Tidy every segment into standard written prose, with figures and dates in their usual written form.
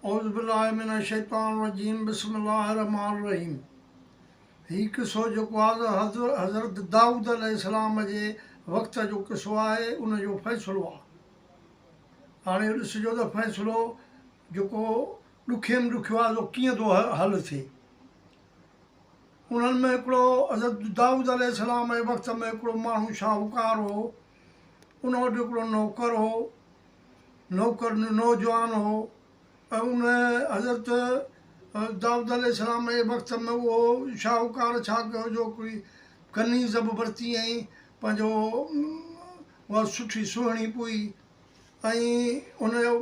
اعوذ بالله من الشيطان الرجيم بسم الله الرحمٰن الرحيم هي قصو جيڪو آهي حضرت دائود عليه السلام جي وقت جو قصو آهي ان جو فيصلو آهي. هاڻي ڏسجو ته فيصلو جيڪو ڏکي ۾ ڏکيو آهي سو ڪيئن ٿو حل ٿئي. انهن ۾ هڪڙو حضرت دائود عليه السلام جي وقت ۾ هڪڙو ماڻهو شاهوڪار هو، ان وٽ هڪڙو نوڪر هو، نوڪر نوجوان هو ۽ ان حضرت دائود عليه السلام جي وقت ۾ اهو شاهوڪار ڇا ڪيو جو هڪڙي ڪنيز به ورتي ۽ پنهنجو اها سٺي سهڻي پوئي ۽ ان جو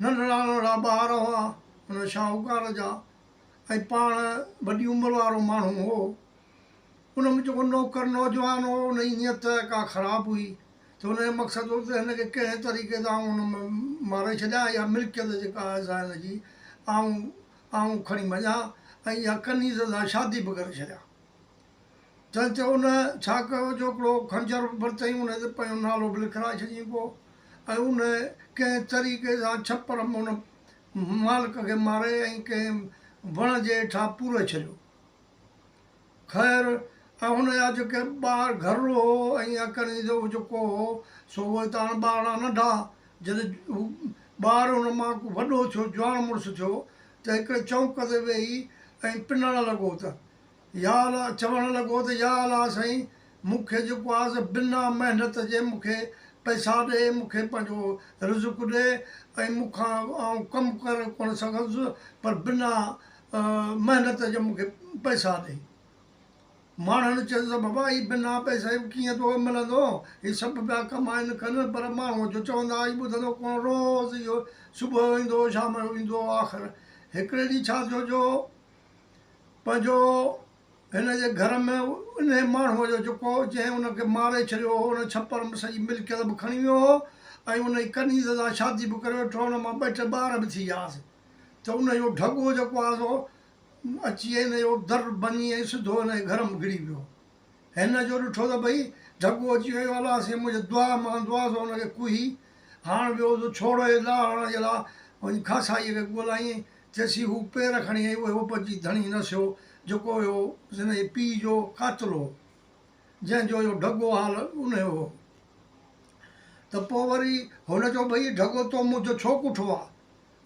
ننڍڙا ننڍڙا ٻار هئا ان شاهوڪار جا ۽ پاڻ وڏي عمر وارو ماڻهو هو. ان ۾ جيڪو نوڪر نوجوان هو ان جي نيت ڪا خراب هئي ته ان جو مقصد هو ته هن کي ڪنهن طريقي سان آئون ان ۾ ماري ڇڏيان يا ملڪيت جيڪا آهي سا هن جي آئون آئون کڻي وڃان ۽ اها ڪنيز سان شادي به ڪري ڇڏيان. تنهن تي ان ڇا ڪيو جو هڪڙو خنجر ورتائين ان تي پنهنجو نالو به لکرائي ڇڏيائين ڪو ۽ ان ڪنهن طريقي سان ڇپر ۾ ان مالڪ کي ماري ۽ ڪنهن وڻ جي هيٺان پوري ڇڏيو. خير ۽ هن جا جيڪي ٻار گهر هو ۽ يا ڪنيز هو جيڪو هو سو اهي ته هاڻ ٻارڙا ننڍا جڏهن هو ٻار هن مان ڪو وڏو ٿيو جواڻ مڙس ٿيو ته هڪڙي چونڪ تي ويهي ۽ پنڻ لڳو ته يا الله چوڻ لڳو ته يا الله سائين مون کي جيڪو آهي سو بنا محنت جي مون کي پئسا ڏي مون کي پنهنجو رزق ڏي ۽ مون کان آئون ڪم ڪري ڪونه سگهندس پر بنا محنت جي مون کي پئسا ڏي. ماڻهن چيس ته بابا هي بنا پئسي جي ڪيئن توکي ملندو هي سڀ پيا ڪمائن ڪن پر ماڻهو جو چوندا هي ٻڌندو ڪونه روز اهو صبح جو ايندو هو شام جو ايندو هو آخر هڪڙي ڏينهن ڇا ٿيو جو پنهنجو هن جي گهر ۾ انهيء ماڻهوء جو جيڪو جنهن ان کي ماري ڇڏيو هو، ان ڇپر ۾ سڄي ملڪيت به کڻي ويو هو ۽ ان جي ڪنيز سان شادي به ڪري ويٺو هو، ان مان ٻه ٽي ٻار به ٿي ويا هئس ته ان جو ڍڳو جيڪو آهي سو اچي هن جو در ڀڃي ۽ سڌو هن جي گهر ۾ گهڙي ويو. هن جو ڏٺو ته ڀئي ڍڳو اچي ويو، الله سائين منهنجي دعا مان آندو آهي سو ان کي ڪهي هاڻ ويو سو ڇوڙي لاهڻ جي لاء وڃي کاسائيء کي ڳولائين. جيسين هو پير کڻي ۽ اهو پچي ڌڻي نسيو، جيڪو اهو هن جي پيء جو قاتل هو، جنهن جو اهو ڍڳو حال انهيء هو. ته پوء وري هن چيو، ڀئي ڍڳو تو منهنجو ڇو ڪٺو آ؟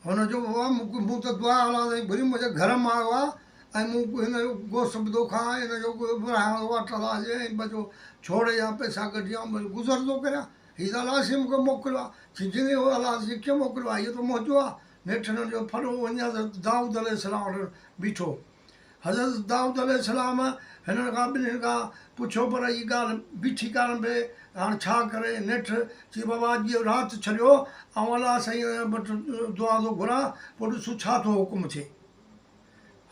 هن چيو، بابا مون ته دعا الله سائين گهري، منهنجي گهر مان آيو آ ۽ مون هن جو گوشت به ٿو کان، هن جو ورهايان ٿو اٽل آ جي ۽ پنهنجو ڇوڙي جا پئسا ڪڍي آئون پنهنجو گذر ٿو ڪريان. هي ته الله سائين مون کي موڪليو آ. چي جني هو الله سائين ڪيئن موڪليو آ؟ هيء ته منهنجو آ. نيٺ هنن جو ڦڏو وڃي حضرت دائود عليه السلام وٽ بيٺو. حضرت دائود عليه السلام هنن کان ٻنهين کان پڇيو پر هي ڳالهه بيٺي ڪانه پئي، هاڻ ڇا ڪري؟ نيٺ چي بابا اڄ رات ڇڏيو، آئون الله سائين وٽ دعا ٿو گهران، پوء ڏسون ڇا ٿو حڪم ٿئي.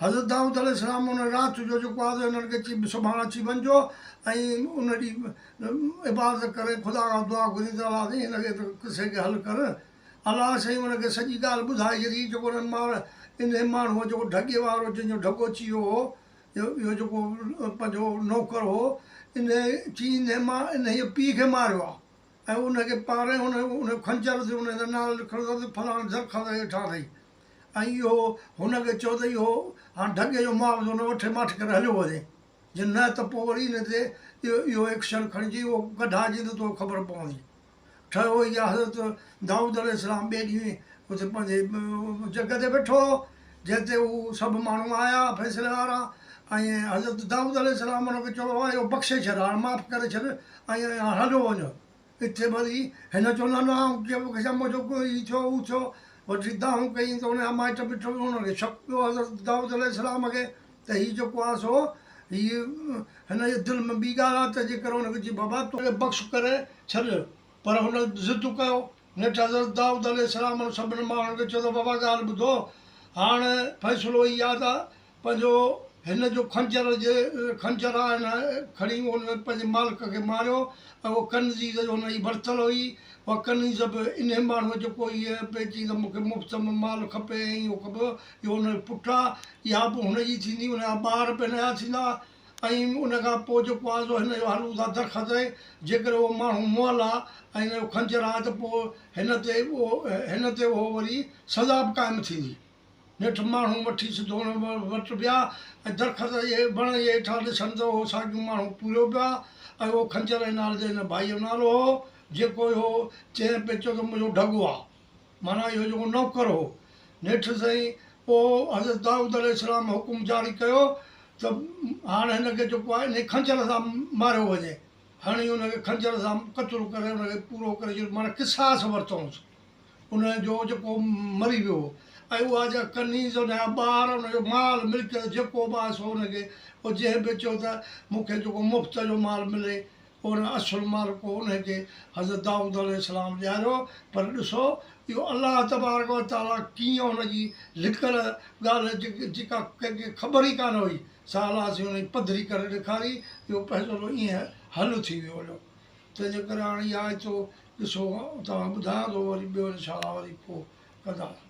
حضرت دائود عليه السلام ان رات جو جيڪو آهي سو هنن کي چي سڀاڻ اچي وڃجو ۽ ان ڏينهن عبادت ڪري خدا کان دعا گهري ته الله سائين هن کي قصي کي حل ڪر. الله سائين ان کي سڄي ڳالهه ٻڌائي ڇڏي، جيڪو انهن مار انهي ماڻهوء جيڪو ڍڳي وارو جنهن جو ڍڳو اچي ويو هو، اهو جيڪو پنهنجو نوڪر هو، انهي چي انهي مان انهيء پيء کي ماريو آهي ۽ ان کي پاري هن ان خنجر تي ان تي نالو لکيل اٿس ته فلاڻي درخت هيٺان اٿئي ۽ اهو هن کي چيو ته اهو هاڻ ڍڳي جو معاوضو نه وٺي ماٺ ڪري هليو وڃي، جي نه ته پوء وري ان تي اهو ايڪشن کڻجي اهو ڪڍائجي ته توکي خبر پوندي. ٺهيو اها حضرت دائود عليه السلام ٻئي ڏينهن اتي پنهنجي جڳهه تي ويٺو هو، جنهن تي هو سڀ ماڻهو آيا فيصلي وارا ۽ حضرت دائود عليه السلام ان کي چيو بابا اهو بخشي ڇڏ هاڻ معاف ڪري ڇڏ ۽ هاڻ هليو وڃ. اتي وري هن چيو نه نه آئون ڪيئن بخشان منهنجو ڪو هي ٿيو هو ٿيو وٺي دانهون ڪيائين ته ان جا مائٽ مٽ به هن کي شڪ پيو حضرت دائود عليه السلام کي ته هي جيڪو آهي سو هي هن جي دل ۾ ٻي ڳالهه آهي تنهن جي ڪري هن کي چيائين بابا تون بخش ڪري ڇڏ پر هن ضد ڪيو. نيٺ حضرت دائود عليه السلام انهن سڀني ماڻهن کي چيو ته بابا ڳالهه ٻڌو هاڻ فيصلو هي آهي ته پنهنجو هن جو خنجر جي خنجر آهي هن کڻي ان پنهنجي مالڪ کي ماريو ۽ اها ڪنزيز جو هن جي ورتل هئي اها ڪنيز به انهي ماڻهوء جيڪو هيء پئي چئي ته مون کي مفت ۾ مال کپي ۽ اهو کپي اهو هن جو پٽ آهي اها به هن جي ٿيندي ان جا ٻار به هن جا ٿيندا ۽ ان کان پوء جيڪو آهي سو هن جو هلون ٿا درخت تي جيڪڏهن اهو ماڻهو مئل آهي ۽ هن جو خنجر آهي ته پوء هن تي اهو هن تي اهو وري سزا به قائم ٿيندي. نيٺ ماڻهو وٺي سڌو ان وٽ ويا ۽ درخت جي وڻ جي هيٺان ڏسن ته اهو ساڳيو ماڻهو پوريو پيو آهي ۽ اهو خنجر جي نالي جي هن ڀائيء جو نالو هو، جيڪو اهو چئين پئي چيو ته منهنجو ڍڳو آهي. معنيٰ اهو جيڪو نوڪر هو. نيٺ سائين پوء حضرت دائود عليه السلام حڪم جاري ڪيو ته هاڻ هن کي جيڪو آهي انهي خنجر سان ماريو وڃي. هڻي ان کي خنجر سان قتل ڪري ان کي پورو ڪري ڇڏيو معنيٰ قصاص ورتائونس. ان جو جيڪو مري ويو هو ۽ اها جا ڪنيز ان جا ٻار ان جو مال ملڪيت جيڪو به آهي سو ان کي پوء جنهن به چيو ته مون کي جيڪو مفت جو مال ملي پوء ان اصل مال ڪو انهي کي حضرت دائود عليه السلام ڏياريو پر ڏسو اهو الله تبارڪ و تعاليٰ ڪيئن ان جي لڪل ڳالهه جيڪا ڪنهن کي خبر ئي ڪانه هئي سا الله سائين ان جي پڌري ڪري ڏيکاري اهو فيصلو ائين حل ٿي ويو هليو تنهنجي ڪري هاڻي اها ايترو قصو توهان ٻڌايان ٿو وري ٻيو انشاء الله وري پوء ڪنداسين.